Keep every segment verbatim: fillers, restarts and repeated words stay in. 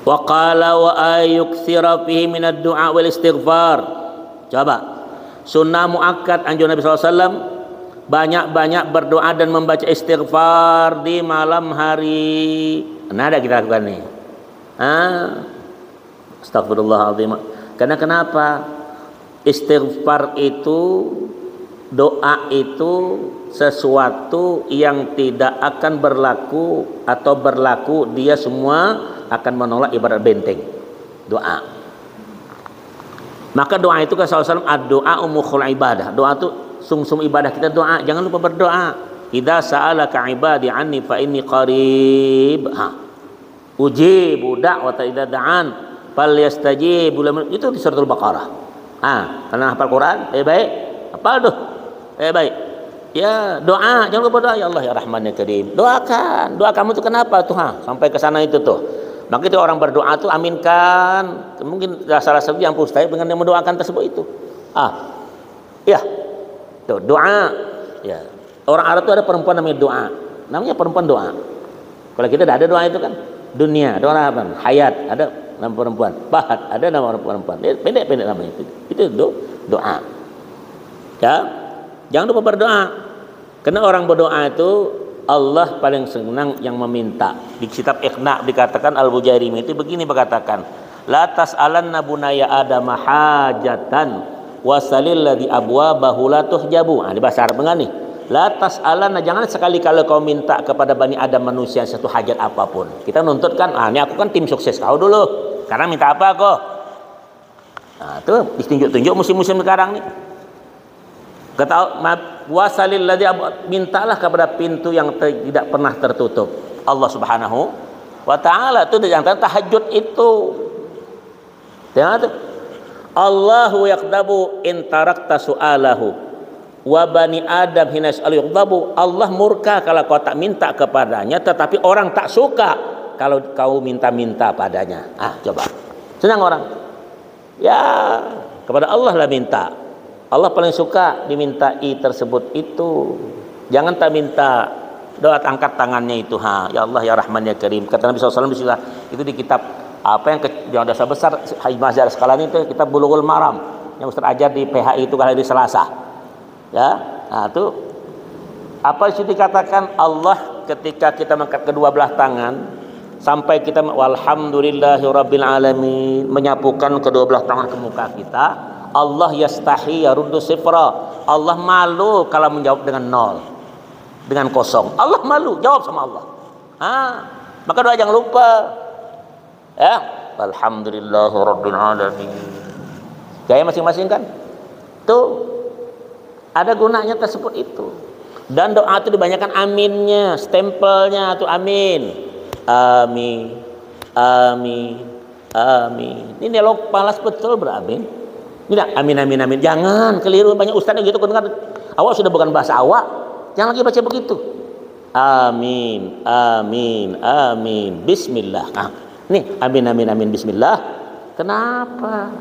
Wa qala wa ayuktsira fihi minad du'a wal istighfar. Coba. Sunnah muakkad anjuran Nabi sallallahu alaihi wasallam, banyak-banyak berdoa dan membaca istighfar di malam hari. Nah, ada kita lakukan nih. Ah, astagfirullahaladzim. Karena kenapa? Istighfar itu, doa itu sesuatu yang tidak akan berlaku atau berlaku, dia semua akan menolak, ibarat benteng. Doa. Maka doa itu kan sallallahu alaihi wasallam, "Ad-doa mukhul ibadah." Doa itu sumsum ibadah kita, doa. Jangan lupa berdoa. "Idza sa'alaka ibadi anni fa inni qarib." Ha. "Ujibu da'wata idza da'an. Fal yastajibu." Itu di suratul Baqarah. Ah, karena hafal Quran, baik-baik. Hafal tuh. Baik-baik. Ya, doa, jangan lupa doa, "Ya Allah, ya Rahman, ya Karim." Doakan. Doa kamu tuh kenapa tuh, ha? Sampai ke sana itu tuh. Maka itu orang berdoa tuh aminkan. Mungkin salah satu yang mustahil dengan yang mendoakan tersebut itu. Ah. Ya. Tuh, doa. Ya. Orang Arab tuh ada perempuan namanya doa. Namanya perempuan doa. Kalau kita tidak ada doa itu kan, dunia, ada orang apa? Hayat, ada nama perempuan. Bahat, ada nama orang perempuan. Ya, pendek-pendek namanya itu. Itu do, doa. Ya. Jangan lupa berdoa. Karena orang berdoa itu Allah paling senang yang meminta. Di kitab Iqna dikatakan, Al-Bujairimi itu begini berkatakan, "La tas'alanna bunaya Adam hajatan, wasalil ladzi abwabahu la tuhjabu." Nah, di bahasa Arab enggak nih? "La tas'alanna," jangan sekali-kali kau minta kepada Bani Adam manusia satu hajat apapun. Kita nuntut kan, "Ah, ini aku kan tim sukses kau dulu. Sekarang minta apa aku?" Nah, itu ditunjuk-tunjuk musim-musim sekarang nih. Kata, "Wasalil ladzi ab-," mintalah kepada pintu yang te-, tidak pernah tertutup. Allah Subhanahu wa Ta'ala itu di antara tahajud itu. Tengok tu. "Allahu yaghdabu in tarakta su'alahu. Wa bani Adam hina yas'alu yaghdabu." Allah murka kalau kau tak minta kepadanya, tetapi orang tak suka kalau kau minta-minta padanya. Ah, coba. Senang orang. Ya, kepada Allah lah minta. Allah paling suka dimintai tersebut itu. Jangan tak minta doa angkat tangannya itu, ha, "Ya Allah, ya Rahman, ya Karim." Kata Nabi sallallahu alaihi wasallam di situ, itu di kitab apa yang ke-, yang dosa besar Haji Mazhar Asqalani itu, kitab Bulughul Maram yang Ustaz ajar di P H I itu hari Selasa. Ya, nah, itu apa itu dikatakan Allah ketika kita mengangkat kedua belah tangan sampai kita, "Walhamdulillahirabbil alamin," menyapukan kedua belah tangan ke muka kita, Allah yastahi yaruddu sifra. Allah malu kalau menjawab dengan nol, dengan kosong. Allah malu, jawab sama Allah. Ah, maka doa jangan lupa. Ya, "Alhamdulillahirabbil alamin." Gaya masing-masing kan? Tuh, ada gunanya tersebut itu. Dan doa itu dibanyakan aminnya, stempelnya tuh amin. Amin. Amin. Amin. Ini lo palas betul beramin. Tidak, amin, amin, amin. Jangan, keliru. Banyak ustaz yang gitu kan. Awak sudah bukan bahasa awak. Jangan lagi baca begitu. Amin, amin, amin. Bismillah. Nah, nih, amin, amin, amin, bismillah. Kenapa?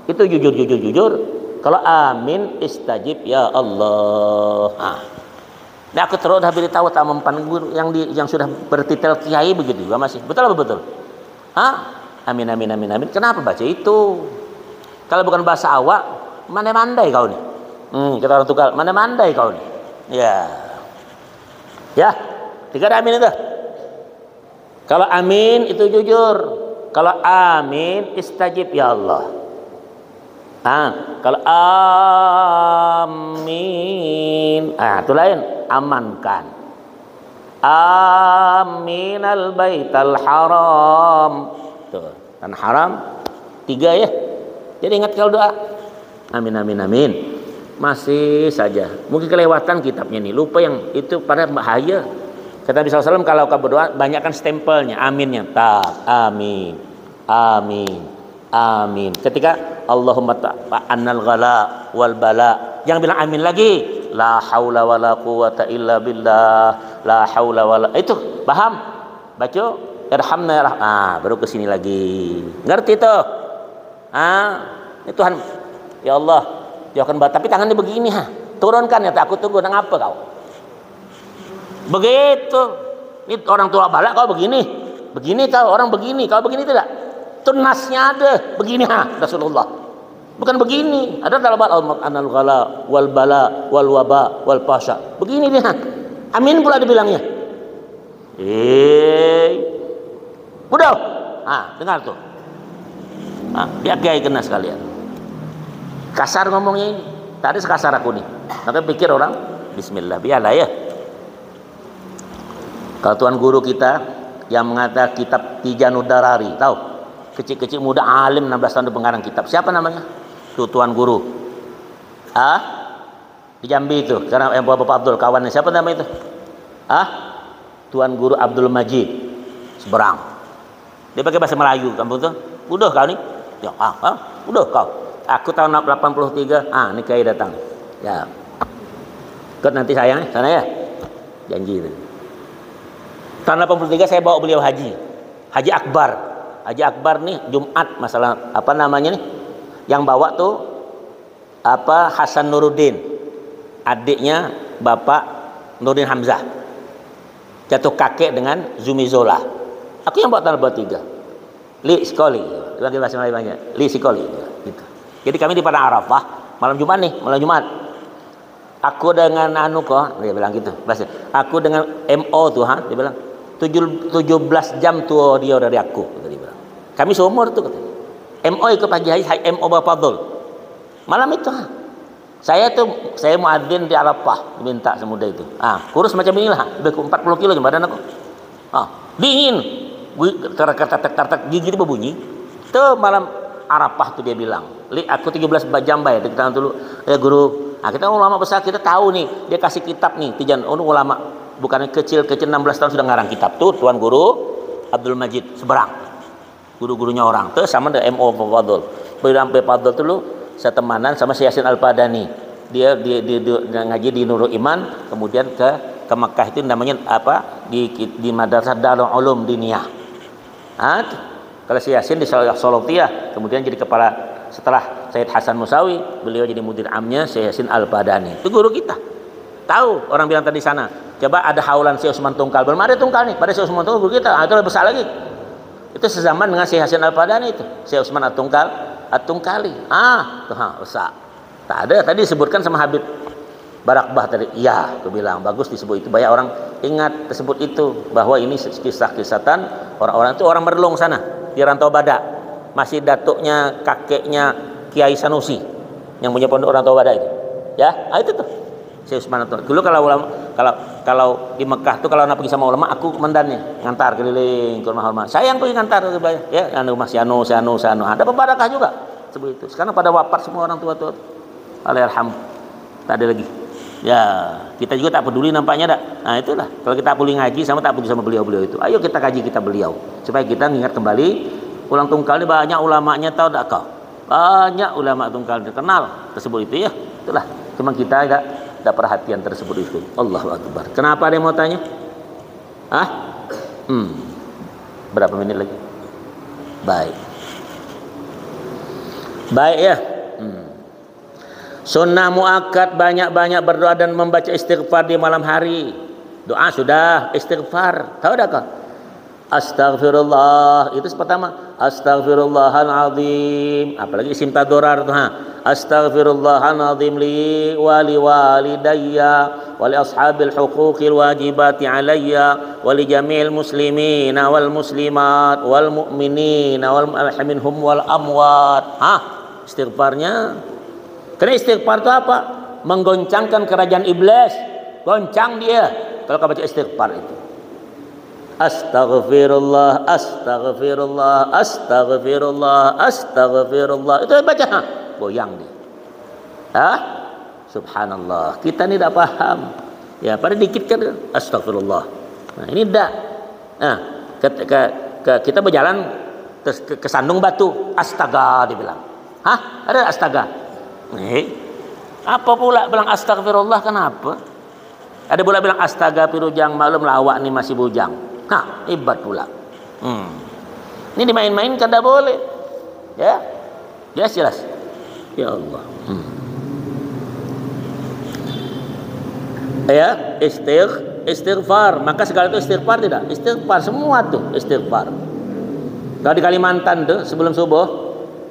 Itu jujur, jujur, jujur. Kalau amin, istajib ya Allah. Nah. Nah, aku terus dah beri tahu tak mempan guru yang di, yang sudah bertitel kiai begitu juga masih. Betul apa betul? Hah? Amin, amin, amin, amin. Kenapa baca itu? Kalau bukan bahasa awak, mandai-mandai kau nih. Hmm, kita orang tukar, mandai-mandai kau nih. Ya. Ya, tiga ada amin itu. Kalau amin itu jujur. Kalau amin istajib ya Allah. Ah, kalau amin, ah, itu lain, amankan. Aminal baital haram. Tuh, tanah haram. Tiga ya. Jadi ingat kalau doa. Amin, amin, amin. Masih saja. Mungkin kelewatan kitabnya nih. Lupa yang itu pada bahaya. Kata Nabi sallallahu alaihi wasallam, kalau kau berdoa, banyakkan stempelnya. Aminnya. Tak. Amin. Amin. Amin. Ketika Allahumma ta'annal ghala wal bala. Jangan bilang amin lagi. La haula wala quwwata illa billah. La haula wala. Itu, paham? Baca, "Irhamna ya Rah-," ah, baru ke sini lagi. Ngerti tuh? Ah, ini Tuhan, ya Allah, jauhkan bala, tapi tangannya begini, ha. Turunkan ya, aku tunggu, nang apa kau? Begitu. Ini orang tua bala kau begini. Begini kau, orang begini, kau begini tidak? Itu nasnya ada begini, ha, Rasulullah. Bukan begini. Ada talabat al anal ghala wal bala wal waba wal fahsya. Begini dia. Amin pula dibilangnya. Eh. Udah. Ah, dengar tuh. Ah, dia kiai kena sekalian. Kasar ngomongnya ini. Tadi sekasar aku nih. Maka pikir orang, bismillah, biarlah ya. Kalau tuan guru kita yang mengata kitab Tijanud Darari, tahu? Kecil-kecil muda alim enam belas tahun di pengarang kitab. Siapa namanya? Tuh tuan guru. Ah? Di Jambi itu, karena yang Bapak Abdul kawannya. Siapa nama itu? Ah? Tuan guru Abdul Majid. Seberang. Dia pakai bahasa Melayu kampung tuh. Udah kau nih. Ya, ah, ah, udah kau. Aku tahun delapan puluh tiga, ah, ini kiai datang. Ya. Ikut nanti sayang, sana ya. Janji itu. Tahun delapan puluh tiga saya bawa beliau haji. Haji Akbar. Haji Akbar nih Jumat masalah apa namanya nih? Yang bawa tuh apa Hasan Nuruddin. Adiknya Bapak Nurdin Hamzah. Jatuh kakek dengan Zumi Zola. Aku yang bawa tahun delapan puluh tiga. Li sekali. Lagi bahasa Melayu banyak. Li sekali. Gitu. Jadi kami di Padang Arafah, malam Jumat nih, malam Jumat. Aku dengan anu kok, dia bilang gitu. Bahasa, aku dengan M O tuh, ha, dia bilang. Tujuh, tujuh belas jam tua dia dari aku, dia bilang. Kami seumur tuh, katanya. M O ikut Haji Haji, M O Bapak Abdul. Malam itu, ha. Saya tuh, saya muadzin di Arafah, minta semuda itu. Ah, kurus macam inilah, lebih empat puluh kilo badan aku. Ah, dingin. Gue tertek tertek tertek gigi itu berbunyi. Tuh malam Arafah tuh dia bilang, "Li, aku tujuh belas jam bae di tangan dulu. Ya guru, nah, kita ulama besar, kita tahu nih, dia kasih kitab nih, Tijan, oh, ulama bukan kecil-kecil enam belas tahun sudah ngarang kitab tuh, Tuan Guru Abdul Majid Seberang. Guru-gurunya orang tuh sama dengan M O Fadl. Bilang Fadl tuh lu setemanan sama si Yasin Al-Padani. Dia di, di, di, ngaji di Nurul Iman, kemudian ke ke Mekah itu namanya apa? Di di Madrasah Darul Ulum Diniyah. Ah, kalau si Yasin di Sholotiyah, kemudian jadi kepala setelah Sayyid Hasan Musawi, beliau jadi mudir amnya si Yasin Al-Padani. Itu guru kita. Tahu orang bilang tadi sana, coba ada haulan si Usman Tungkal, belum ada Tungkal nih, pada si Usman Tungkal guru kita, ah, itu lebih besar lagi. Itu sezaman dengan si Hasan Al-Padani itu, si Usman At-Tungkal, At-Tungkali. Ah, tuh, ha, besar. Tak ada, tadi disebutkan sama Habib Barakbah tadi. Iya, aku bilang, bagus disebut itu. Banyak orang ingat tersebut itu, bahwa ini kisah-kisahtan orang-orang itu orang Merlung sana, di Rantau Badak. Masih datuknya, kakeknya Kiai Sanusi yang punya pondok Rantau Badak itu. Ya, ah, itu tuh. Si Usman itu. Dulu kalau ulama, kalau kalau di Mekah tuh kalau nak pergi sama ulama, aku komandannya, ngantar keliling ke rumah ulama. Saya yang pergi ngantar, ya, anu, Mas Yano, si Anu, si Anu. Ada pembarakah juga sebut itu. Sekarang pada wafat semua orang tua-tua. Allahyarham. Tak ada lagi. Ya, kita juga tak peduli nampaknya dak. Nah, itulah. Kalau kita peduli ngaji sama tak peduli sama beliau-beliau itu. Ayo kita kaji kita beliau supaya kita ingat kembali ulang Tungkal ini banyak ulamanya, tahu dak kau? Banyak ulama Tungkal terkenal tersebut itu ya. Itulah. Cuma kita tidak tidak perhatian tersebut itu. Allahu Akbar. Kenapa ada yang mau tanya? Ah? Hmm. Berapa menit lagi? Baik. Baik ya. Hmm. Sunnah muakkad banyak-banyak berdoa dan membaca istighfar di malam hari. Doa sudah, istighfar. Tahu dah kau? Astagfirullah. Itu pertama. Astagfirullahaladzim. Apalagi isim tadorar tuh, ha. Astagfirullahaladzim li wali walidayya wali ashabil huquqil wajibati alayya wali jamil muslimina wal muslimat wal mu'minina wal minhum wal amwat. Hah? Istighfarnya. Karena istighfar itu apa? Menggoncangkan kerajaan iblis. Goncang dia kalau kau baca istighfar itu. Astagfirullah, astagfirullah, astagfirullah, astagfirullah. Itu baca, ha, goyang dia. Hah? Subhanallah. Kita ni tidak paham. Ya, pada dikit kan astagfirullah. Nah, ini tidak. Nah, ke, ke, ke, kita berjalan terus ke, kesandung batu, astaga dibilang. Hah? Ada astaga? Eh, apa pula bilang astagfirullah kenapa? Ada pula bilang astaga pirujang maklum lawak ni masih bujang. Nah, hebat pula. Hmm. Ini dimain-mainkan tidak boleh. Ya. Jelas jelas. Ya Allah. Hmm. Ya, istigh istighfar. Maka segala itu istighfar tidak? Istighfar semua tuh istighfar. Kalau di Kalimantan tuh sebelum subuh,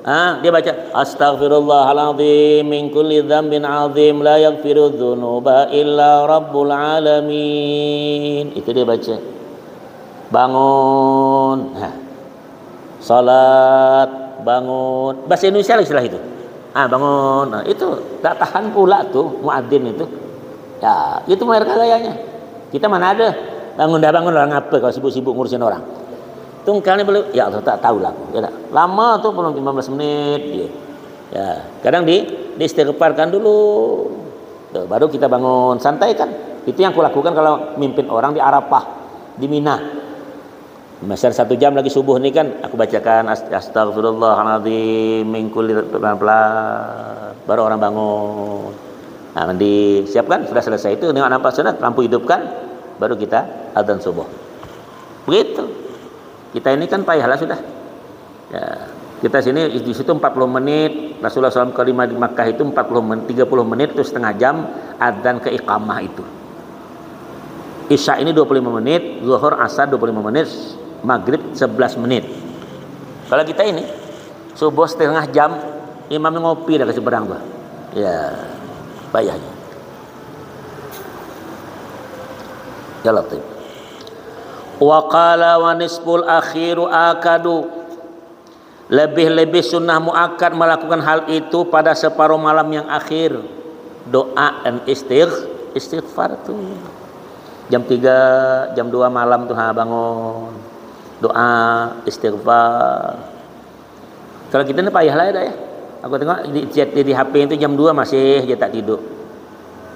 ah, dia baca, "Astaghfirullahaladzim min kulli dzambin azim, la yaghfiru dzunuba illa rabbul alamin." Itu dia baca. Bangun. Nah. Salat, bangun. Bahasa Indonesia lah istilah itu. Ah, bangun. Nah, itu tak tahan pula tuh muadzin itu. Ya, itu mereka gayanya. Kita mana ada bangun dah bangun orang apa kalau sibuk-sibuk ngurusin orang. Tungkalnya boleh, ya Allah tak tahu lah aku. Ya tak? Lama tuh belum lima belas menit dia. Ya, kadang di diistighfarkan dulu. Tuh, baru kita bangun, santai kan. Itu yang kulakukan kalau mimpin orang di Arafah, di Mina. Masih ada satu jam lagi subuh nih kan, aku bacakan ast- astagfirullahaladzim min kulli, pelan-pelan. Baru orang bangun. Nah, disiapkan, sudah selesai itu, nengok nampak sunat, lampu hidupkan, baru kita adzan subuh. Begitu. Kita ini kan payahlah sudah. Ya, kita sini di situ empat puluh menit, Rasulullah sallallahu alaihi wasallam kelima di Makkah itu empat puluh menit, tiga puluh menit itu setengah jam adzan ke iqamah itu. Isya ini dua puluh lima menit, Zuhur, Asar dua puluh lima menit, Maghrib sebelas menit. Kalau kita ini, subuh setengah jam, imam ngopi dah ke seberang tuh. Ya, payahnya. Ya Latif. Wa qala wa nisful akhiru akadu. Lebih-lebih sunnah muakkad melakukan hal itu pada separuh malam yang akhir. Doa dan istigh, istighfar tuh. Jam tiga, jam dua malam tuh ha bangun. Doa, istighfar. Kalau kita ni payah lah ya, ya. Aku tengok di chat di, di H P itu jam dua masih aja tak tidur.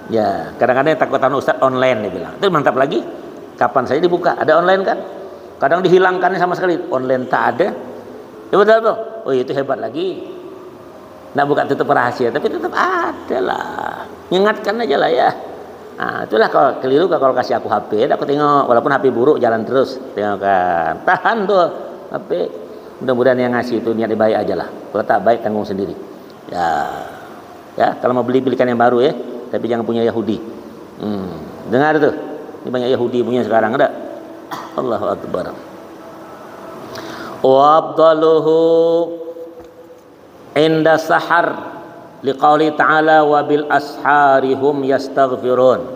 Ya, kadang-kadang yang takutan ustaz online dia bilang. Itu mantap lagi. Kapan saja dibuka, ada online kan? Kadang dihilangkan sama sekali, online tak ada. Ya betul tuh. Oh, itu hebat lagi. Nak buka tutup rahasia, tapi tetap ada lah. Ingatkan aja lah ya. Nah, itulah kalau keliru kalau kasih aku H P, aku tengok walaupun H P buruk jalan terus. Tengok kan. Tahan tuh H P. Mudah-mudahan yang ngasih itu niat baik aja lah. Kalau tak baik tanggung sendiri. Ya. Ya, kalau mau beli belikan yang baru ya, tapi jangan punya Yahudi. Hmm, dengar tuh. Ini banyak Yahudi punya sekarang ada. Allahu Akbar. Wa afdaluhu inda sahar liqauli ta'ala wa bil asharihum yastaghfirun.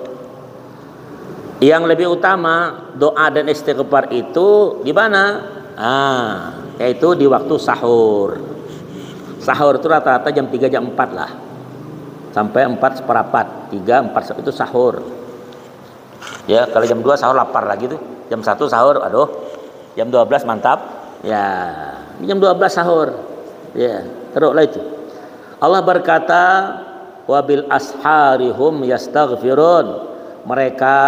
Yang lebih utama doa dan istighfar itu di mana? Ah, yaitu di waktu sahur. Sahur itu rata-rata jam tiga jam empat lah. Sampai empat seperapat, tiga empat itu sahur. Ya, kalau jam dua sahur lapar lagi tuh. Jam satu sahur, aduh. Jam dua belas mantap. Ya, ini jam dua belas sahur. Ya, teruklah itu. Allah berkata, "Wabil asharihum yastaghfirun." Mereka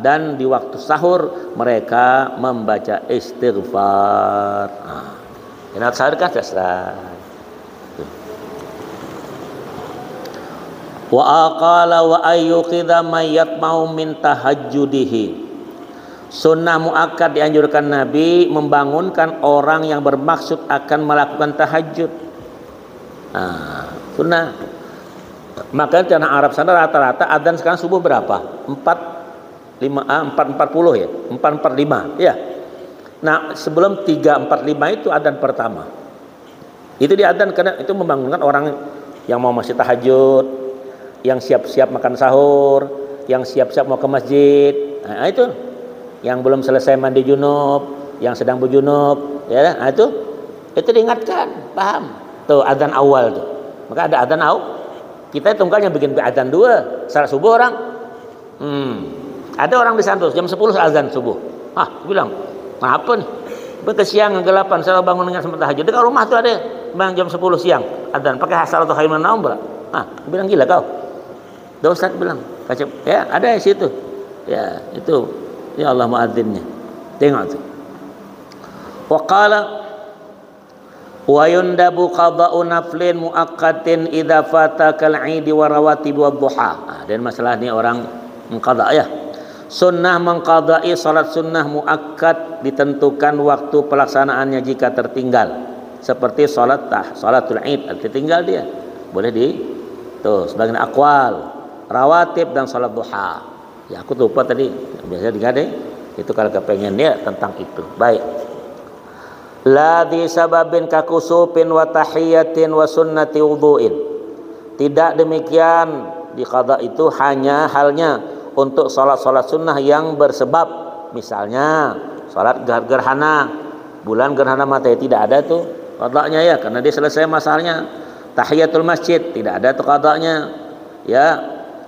dan di waktu sahur mereka membaca istighfar. Nah, ingat sahur kah selesai. Wa aqala wa ayyuqidha man yatma'u min tahajjudihi. Sunnah muakkad dianjurkan Nabi membangunkan orang yang bermaksud akan melakukan tahajud. Nah, sunnah. Makanya di tanah Arab sana rata-rata adzan sekarang subuh berapa? Empat lima, ah, empat empat puluh ya, empat empat lima ya. Nah, sebelum tiga empat lima itu adzan pertama. Itu diadzan karena itu membangunkan orang yang mau masih tahajud, yang siap-siap makan sahur, yang siap-siap mau ke masjid. Nah, itu yang belum selesai mandi junub, yang sedang berjunub, ya, nah, itu itu diingatkan, paham? Tuh adzan awal tuh. Maka ada adzan awal. Kita tunggal yang bikin adzan dua, salat subuh orang. Hmm. Ada orang di sana tuh, jam sepuluh azan subuh. Ah, aku bilang, "Kenapa nih?" Sampai ke siang, kegelapan, saya bangun dengan sempat tahajud. Dekat rumah tuh ada, bang, jam sepuluh siang, azan. Pakai hasal atau khaiman naum pula. Ah, aku bilang, "Gila kau." Dosa, aku bilang. Kacau. Ya, ada di situ. Ya, itu. Ya Allah muadzinnya. Tengok tuh. Wa qala wa yundabu qada'u naflin muakkatin idza fata kal idi wa rawatib wa duha. Nah, dan masalah ni orang mengqada ya. Sunnah mengqadai salat sunnah muakkad ditentukan waktu pelaksanaannya jika tertinggal. Seperti salat tah, salatul id, tertinggal dia. Boleh di tuh sebagian akwal, rawatib dan salat duha. Ya aku lupa tadi, biasa digadai. Itu kalau kepengen dia tentang itu. Baik. La di sababin kakusupin wa tahiyatin wa sunnati wudu'in. Tidak demikian, di qada itu hanya halnya untuk salat-salat sunnah yang bersebab. Misalnya salat ger- gerhana, bulan gerhana matahari, tidak ada tuh qadanya ya, karena dia selesai masanya. Tahiyatul masjid, tidak ada tuh qadanya ya.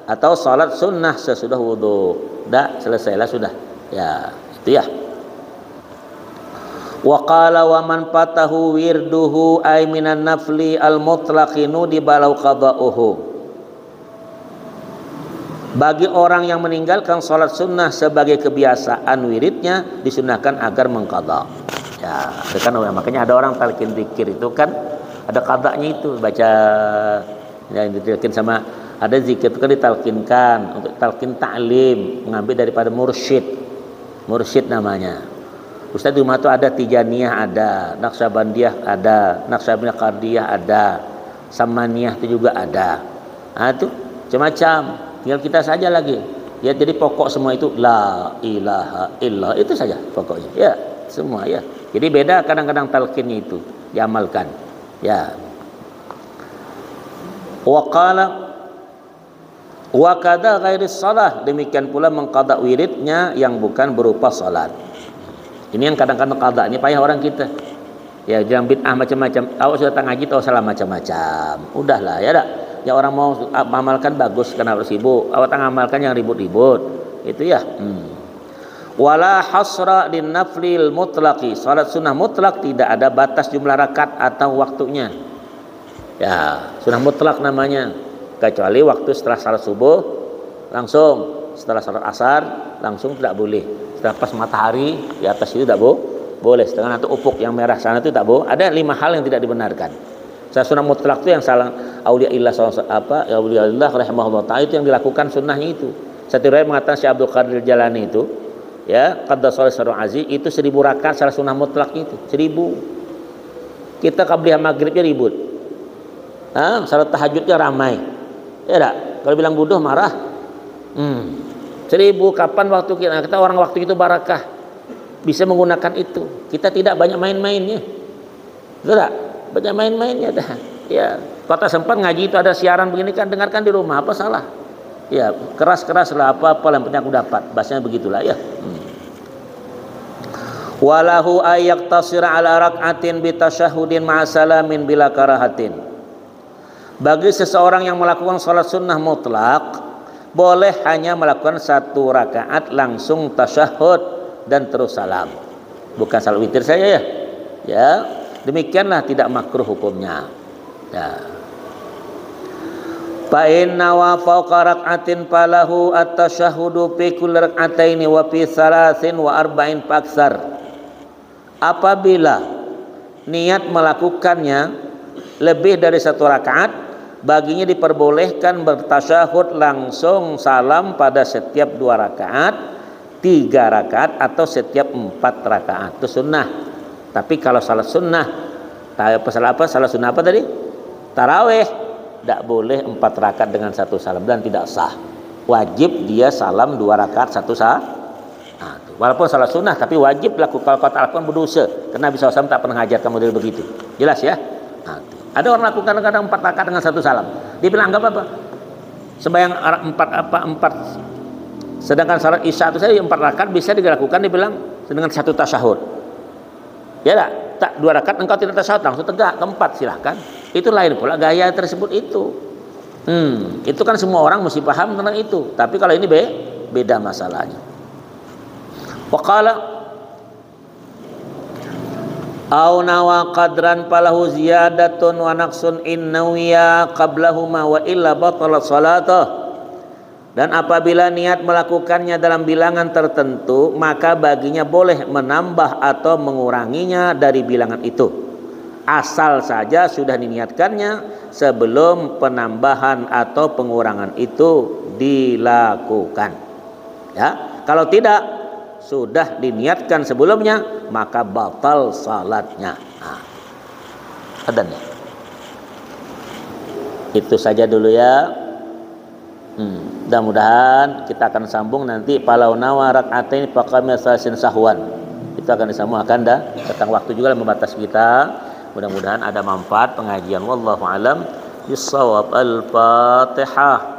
Atau salat sunnah sesudah wudu, dah selesailah sudah. Ya, itu ya. Wa qala wa man fatahu wirduhu ay minan nafli al mutlaqi nudiba lahu qada'uhu. Bagi orang yang meninggalkan salat sunnah sebagai kebiasaan wiridnya, disunahkan agar mengqada. Ya, itu kan makanya ada orang talqin zikir itu kan ada qadanya itu, baca yang ditalqin sama, ada zikir itu kan ditalqinkan untuk talqin ta'lim, mengambil daripada mursyid. Mursyid namanya. Ustaz di rumah tuh ada Tijaniyah, ada Naqsyabandiyah, ada Naqsyabandiyah Qadriyah, ada Samaniyah itu juga ada. Nah, itu macam-macam. Tinggal kita saja lagi. Ya, jadi pokok semua itu la ilaha illallah, itu saja pokoknya. Ya, semua ya. Jadi beda kadang-kadang talqinnya itu diamalkan. Ya. Wa qala wa kada ghairis salah, demikian pula mengqada wiridnya yang bukan berupa salat. Ini yang kadang-kadang qada ini payah orang kita. Ya, yang bid'ah macam-macam. Awak sudah tangah tahu salah macam-macam. Udahlah ya dak. Ya, orang mau amalkan bagus, kenapa sibuk? Awak tangah amalkan yang ribut-ribut. Itu ya. Hmm. Wala hasra di naflil mutlaqi. Salat sunnah mutlak tidak ada batas jumlah rakaat atau waktunya. Ya, sunnah mutlak namanya. Kecuali waktu setelah salat subuh langsung, setelah salat asar langsung tidak boleh. Setelah pas matahari di atas itu tidak bo- boleh. Setengah nanti ufuk yang merah sana itu tak boleh. Ada lima hal yang tidak dibenarkan. Saya sunnah mutlak itu yang salah aulia illah apa aulia illah rahimahullah taala itu yang dilakukan sunnahnya itu. Satu riwayat mengatakan Syekh Abdul Qadir Jalani itu ya kada salat sarung aziz itu seribu rakaat salat sunnah mutlak itu seribu. Kita qabliyah maghribnya ribut. Ah, salat tahajudnya ramai. Ya dak? Kalau bilang bodoh marah. Hmm. Seribu kapan waktu kita, kita orang waktu itu barakah bisa menggunakan itu. Kita tidak banyak main-mainnya. Betul tak? Banyak main-mainnya dah. Ya, kota sempat ngaji itu ada siaran begini kan, dengarkan di rumah, apa salah? Ya, keras-keras lah, apa-apa yang penting aku dapat. Bahasanya begitulah ya. Hmm. Walahu ayak tasira ala rak'atin bitasyahudin ma'asalamin bila karahatin. Bagi seseorang yang melakukan salat sunnah mutlak, boleh hanya melakukan satu rakaat langsung tasyahud dan terus salam. Bukan salat witir saja ya. Ya, demikianlah tidak makruh hukumnya. Ya. Fa in nawa fauqa rak'atin falahu at-tasyahhudu fi kulli rak'ataini wa fi thalathin wa arba'in fa aktsar. Apabila niat melakukannya lebih dari satu rakaat, baginya diperbolehkan bertasyahud langsung salam pada setiap dua rakaat, tiga rakaat, atau setiap empat rakaat. Itu sunnah. Tapi kalau salat sunnah, ta- apa salat apa? Salat sunnah apa tadi? Taraweh. Tidak boleh empat rakaat dengan satu salam dan tidak sah. Wajib dia salam dua rakaat satu sa- Nah, tu. Walaupun salat sunnah, tapi wajib laku kalau kau tak lakukan berdosa. Karena Nabi sallallahu alaihi wasallam tak pernah ngajarkan model begitu. Jelas ya? Nah, tu. Ada orang lakukan kadang-kadang empat rakaat dengan satu salam. Dia bilang enggak apa-apa. Sembahyang ara- empat apa empat. Sedangkan salat isya itu saja empat rakaat bisa dilakukan dibilang dengan satu tasyahud. Ya tak? Tak dua rakaat engkau tidak tasyahud langsung tegak keempat silahkan. Itu lain pula gaya tersebut itu. Hmm, itu kan semua orang mesti paham tentang itu. Tapi kalau ini be- beda masalahnya. Waqala au nawa qadran falahu ziyadatun wa naqsun in nawiya qablahuma wa illa batalat salatah. Dan apabila niat melakukannya dalam bilangan tertentu, maka baginya boleh menambah atau menguranginya dari bilangan itu. Asal saja sudah diniatkannya sebelum penambahan atau pengurangan itu dilakukan. Ya, kalau tidak sudah diniatkan sebelumnya, maka batal salatnya. Nah, ada nih. Itu saja dulu ya. Hmm, mudah-mudahan kita akan sambung nanti falau nawa rak'atain faqama thalatsin sahwan. Kita akan disambung akan dah, tentang waktu juga lah membatas kita. Mudah-mudahan ada manfaat pengajian. Wallahu alam bisawab. Al-Fatihah.